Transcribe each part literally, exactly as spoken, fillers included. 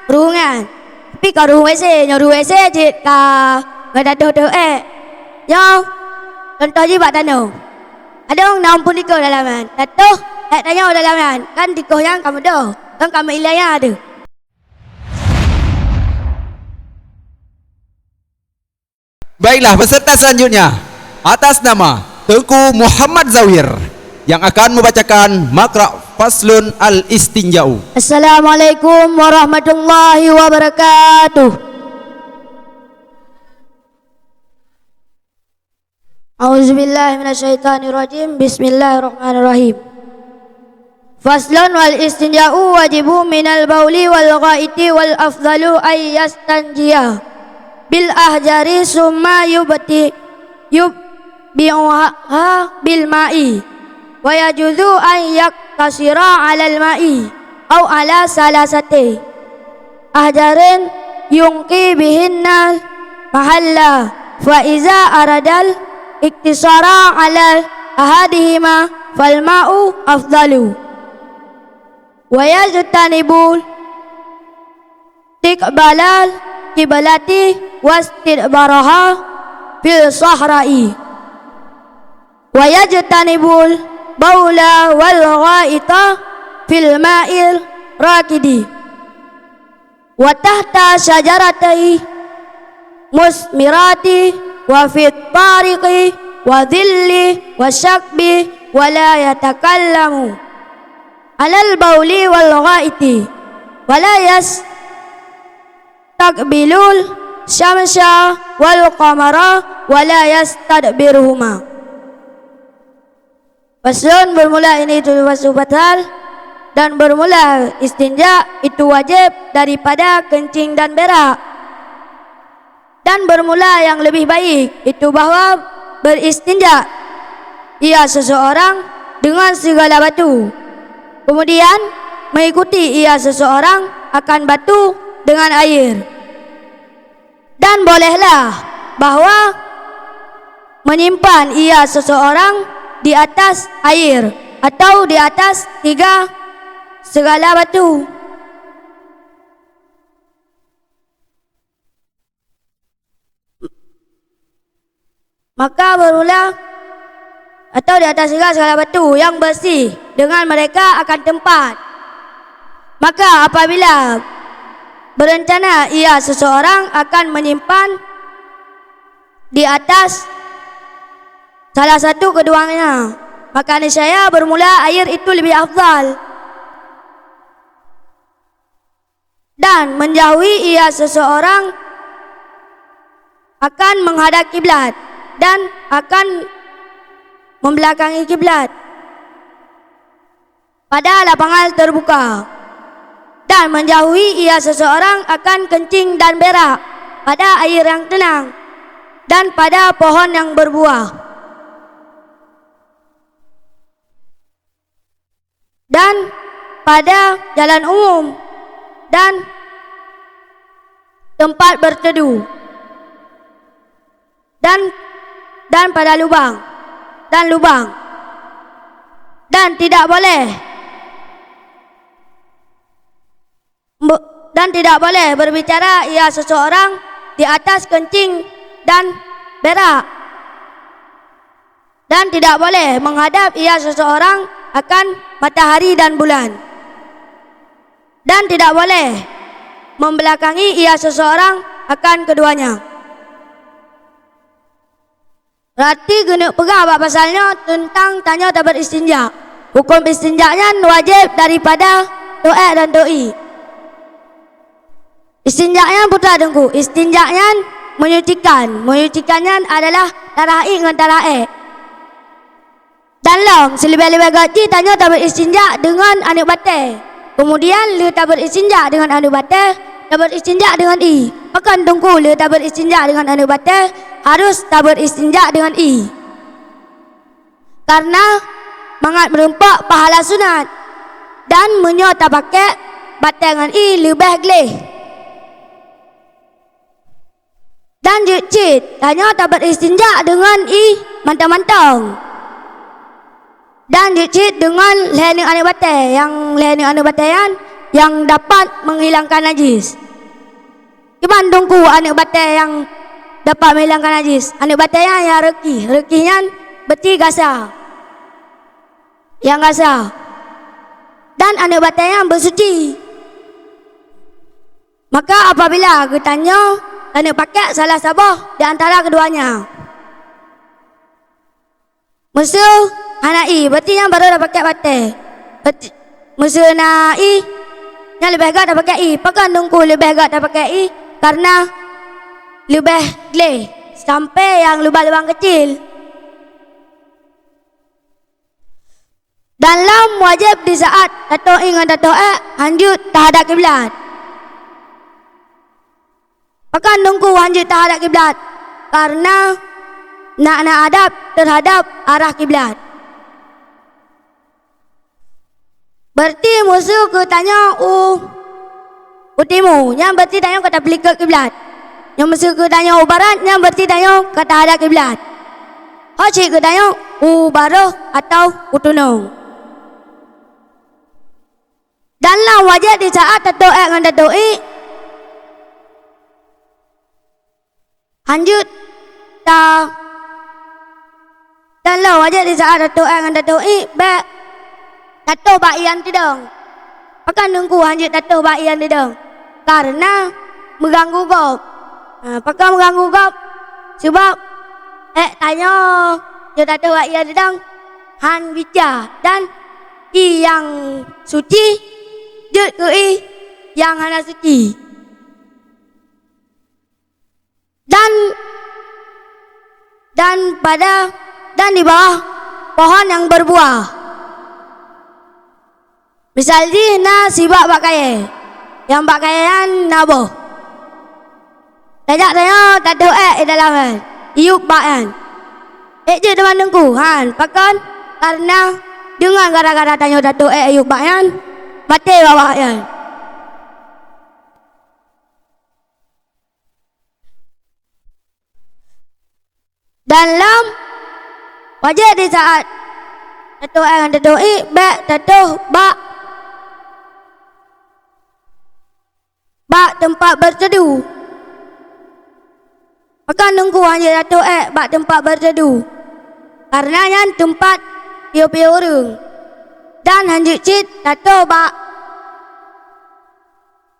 ruhuh nyan. Tapi ka ruhuh WC, nyoe ruhuh WC cit ka meudadoh-doh ék. Nyoe contoh jih bak tanoh. Kadang na umpun tikoh dalam nyan. Tatoh ék tanyoe dalam nyan, kan tikoh nyan ka meudoh, kan ka meuilang nyan deuh. Baiklah, peserta selanjutnya atas nama Teungku Muhammad Zawir yang akan membacakan makra Faslun al-Istinja'u. Assalamualaikum warahmatullahi wabarakatuh. A'udzubillahi minasyaitonirrajim. Bismillahirrahmanirrahim. Faslun, wal istinja'u wajibu minal bauli wal ghaiti wal afdalu ay yastanjiya bil ahjari summa yubti-, yubbi'uha bil ma'i. Wa yajuzu an yaktasira alal ma'i au ala salasati ahjarin yunqi bihinna mahalla, fa iza aradal iktisara ala ahadihima fal ma'u afdalu. Wa yajtanibul istiqbalal qiblati wastidbaraha fil sahra'i. Wa yajtanibul baula wal ghaita fil ma'il rakidi. Wa tahta syajaratai musmirati wa fit tariqi wa dhilli wa syakbi wa la yatakallamu alal bauli wal ghaiti wa la yas takbilul syamsa wal qamara wa la yastadbiruhuma. Faslun, bermula ini itu fasal, dan bermula istinja itu wajib daripada kencing dan berak. Dan bermula yang lebih baik itu bahwa beristinja ia seseorang dengan segala batu. Kemudian mengikuti ia seseorang akan batu dengan air. Dan bolehlah bahwa menyimpan ia seseorang di atas air atau di atas tiga segala batu. Maka bermula atau di atas segala, segala batu yang bersih dengan mereka akan tempat. Maka apabila berencana ia seseorang akan menyimpan di atas salah satu keduanya, maka niscaya bermula air itu lebih afdal. Dan menjauhi ia seseorang akan menghadap kiblat dan akan membelakangi kiblat pada lapangan terbuka, dan menjauhi ia seseorang akan kencing dan berak pada air yang tenang dan pada pohon yang berbuah. Dan pada jalan umum dan tempat berteduh dan, dan pada lubang dan lubang, dan tidak boleh Be-, dan tidak boleh berbicara ia seseorang di atas kencing dan berak. Dan tidak boleh menghadap ia seseorang akan matahari dan bulan. Dan tidak boleh membelakangi ia seseorang akan keduanya. Rati geuneuk peugah bak pasal nyoe teuntang tanyoe taberistinja. Huköm istinja nyan wajéb daripada toh ék dan toh ié. Istinja nyan peue teungku? Istinja nyan menyucikan. Menyucikan nyan adalah tarah ié ngon tarah ék. Dan lom, sileubeh-leubeh gét jih tanyoe taberistinja deungon aneuk batée. Keumudian lheueh taberistinja deungon aneuk batée, taberistinja deungon ié. Pakon teungku lheueh taberistinja deungon aneuk batée, harôh taberistinja deungon ié? Kareuna mangat meureumpok pahala sunat. Dan meunyoe tapakék batée ngon ié leubeh gleh. Dan jeuet cit tanyoe taberistinja deungon ié mantong-mantong. Dan jeuet cit deungon lhée neuek aneuk batée, nyang lhée neuek aneuk batée nyan nyang dapat menghilangkan najis. Kiban teungku aneuëk batée nyang dapat menghilangkan najis? Aneuëk batée nyan nyang reukih, reukih nyan berarti gasa. Nyang gasa. Dan aneuëk batée nyan beusuci. Maka apabila geutanyoe taneuk pakai salah saboh di antara keduanya, meuseu hana ié, berarti nyan barô tapakai batée. Berarti meuseu na ié, nyan leubeh gét tapakai ié. Pakon teungku leubeh gét tapakai ié? Karena leubeh gleh sampai nyang lubang-lubang kecil. Dan lom wajéb di saat tatoh ié ngon tatoh ék hanjeuet tahadap kiblat. Pakon teungku hanjeuet tahadap kiblat? Karena nak na adab terhadap arah kiblat. Berarti meuseu geutanyoe u u timu, nyan berarti tanyoe ka tapeulikot kiblat. Nyoe meuseu geutanyoe u barat, nyan berarti tanyoe ka tahadap kiblat. Ho cit geutanyoe u barôh atawa u tunong. Dan lom wajéb di saat tatoh ék ngon tatoh ié hanjeuet ta-, dan lom wajéb di saat tatoh ék ngon tatoh ié bék tatoh bak ié nyang teudong. Pakon teungku hanjeuet tatoh bak ié nyang teudong? Karena meuganggu gob. Ha, pakon meuganggu gob? Sabab ék tanyoe nyang tatoh bak ié nyang teudong han bica, dan ié nyang suci jeuet keu ié nyang hana suci. Dan, dan pada, dan di bawah pohon nyang berbuah. Misal jih na sibak bak kayée, nyang bak kayée nyan na boh. Tajak tanyoe tatoh ék di dalam nyan, iyup bak nyan. Ék jeuet teuma teungku, han, pakon? Karena deungon gara-gara tanyoe tatoh ék iyup bak nyan, maté bak nyan. Dan lom wajéb di saat tatoh ék ngon tatoh ié bék tatoh bak, bak teumpat beuteudu. Pakon teungku hanjeuet tatoh ék bak teumpat beuteudu? Karena nyan teumpat piôh-piôh ureuëng. Dan hanjeuet cit tatoh bak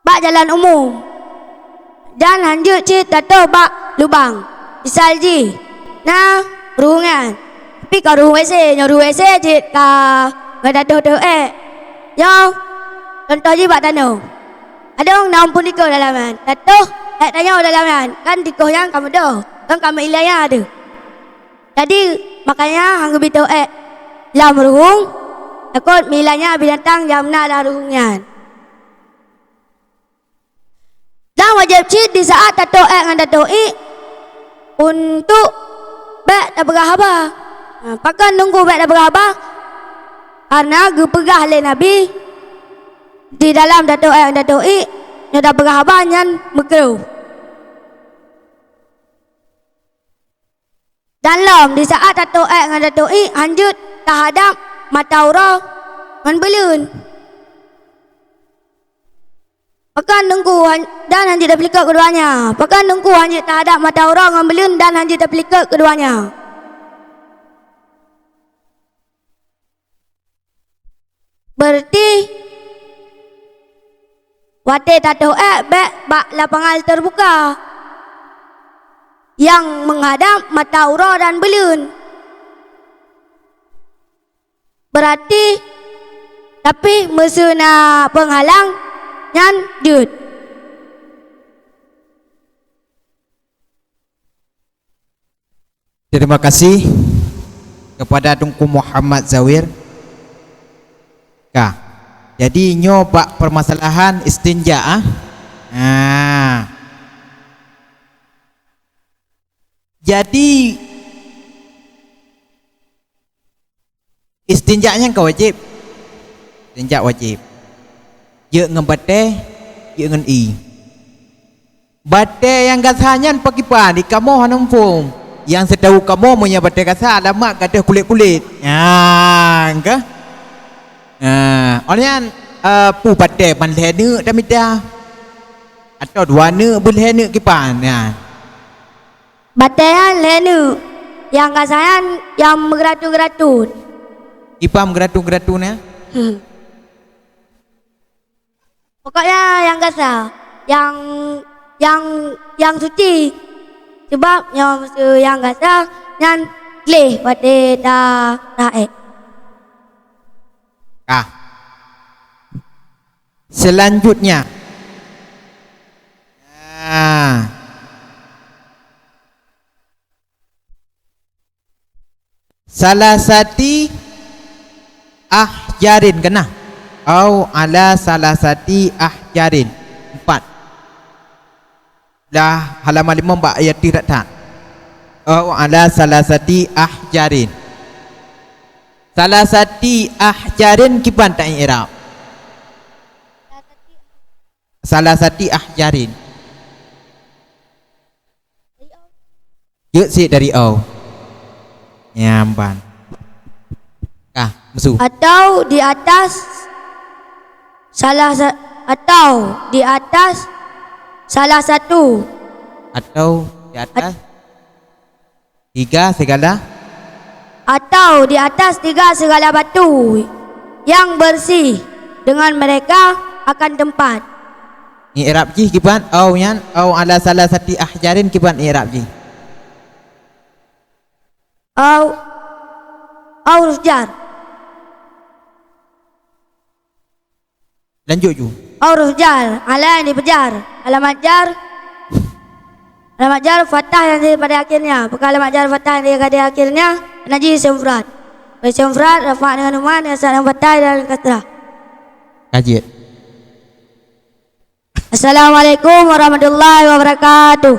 bak jalan umum, dan hanjeuet cit tatoh bak lubang. Misal jih na ruhueng nyan, tapi ka ruhueng WC, nyoe ruhueng WC cit ka ngon tatoh-toh ék. Nyoe contoh jih bak tanoh. Kadang na umpun tikoh dalam nyan, tatoh ék tanyoe dalam nyan, kan tikoh nyan ka meudoh, kan ka meuiéleue nyan deuh. Jadi makanya han geubi toh ék lam ruhueng, takot meuiéleue nyan binatang nyang na lam ruhueng nyan. Dan wajéb cit di saat tatoh ék ngon tatoh ié untuk bék tapeugah haba. Ha, pakon teungku bék tapeugah haba? Karena geupeugah lé Nabi di dalam tatoh ék ngon tatoh ié, nyoe tapeugah haba nyan meukruh. Dan lom di saat tatoh ék ngon tatoh ié hanjeuet tahadap mata uroe ngon beuleuen. Pakon teungku han-, dan hanjeuet tapeulikot keudua nyan? Pakon teungku hanjeuet tahadap mata uroe ngon beuleuen dan hanjeuet tapeulikot keudua nyan? Berarti watée tatoh ék bék bak lapangan teubuka nyang meuhadap mata uroe dan beuleuen. Berarti, tapi meuseu na peunghalang, nyan jeuet. Terima kasih kepada Teungku Muhammad Zawir. Ka. Jadi nyoe bak permasalahan istinja, ah. Nah. Jadi Istinja nyan ka wajéb. Istinja wajéb. Jeuet ngon batée, jeuet ngon ié. Batée nyang gasa nyan pakiban di kamoe hana muphom. Nyang sitahu kamoe meunyoe batée gasa alamat gadôh kulét-kulét. Nyan ka. Nah, awak nyan Eh, peue batèe ban lhèe neuk tamita? Atawa dua neuk beu lhèe neuk kiban nyan? Batèe nyan lhèe neuk, nyang gasa nyan nyang meugeuratu-geuratu. Kiban meugeuratu-geuratu nyan? Hmm. Pokoknya nyang gasa, nyang, nyang, nyang suci. Sebab nyoe meuseu nyang gasa nyan gleh watèe ta raék. Ka. Selanjutnya. Nah. Salasati ahjarin, keunah? Au ala salasati ahjarin. Empat. Dah halaman lima bak ayat that-that. Au ala salasati ahjarin. Salasati ahjarin kiban ta i'rab? Salasati ahjarin. Jeuet sit dari au. Nyan ban. Ka, meusu. Atau di atas salah sa-, atau di atas salah satu. Atau di atas At- tiga segala. Atau di atas tiga segala batu yang bersih dengan mereka akan tempat. I'rab jih kiban au nyan, au ala salasati ahjarin kiban i'rab jih? Au, au huruf jar. Lanjut ju. Au huruf jar, ala nyang dipeujar. Alamat jar, alamat jar fathah nyang di pada akhirnya. Bukan alamat jar fathah nyang di pada akhirnya, na jih isim mufrad. Isim mufrad rafa' dengan dhamma, nasab dengan fathah dan kasrah. Ka jeuet. Assalamualaikum warahmatullahi wabarakatuh.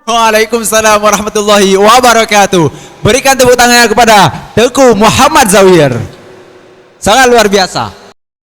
Waalaikumsalam warahmatullahi wabarakatuh. Berikan tepuk tangan kepada Teuku Muhammad Zawir. Sangat luar biasa.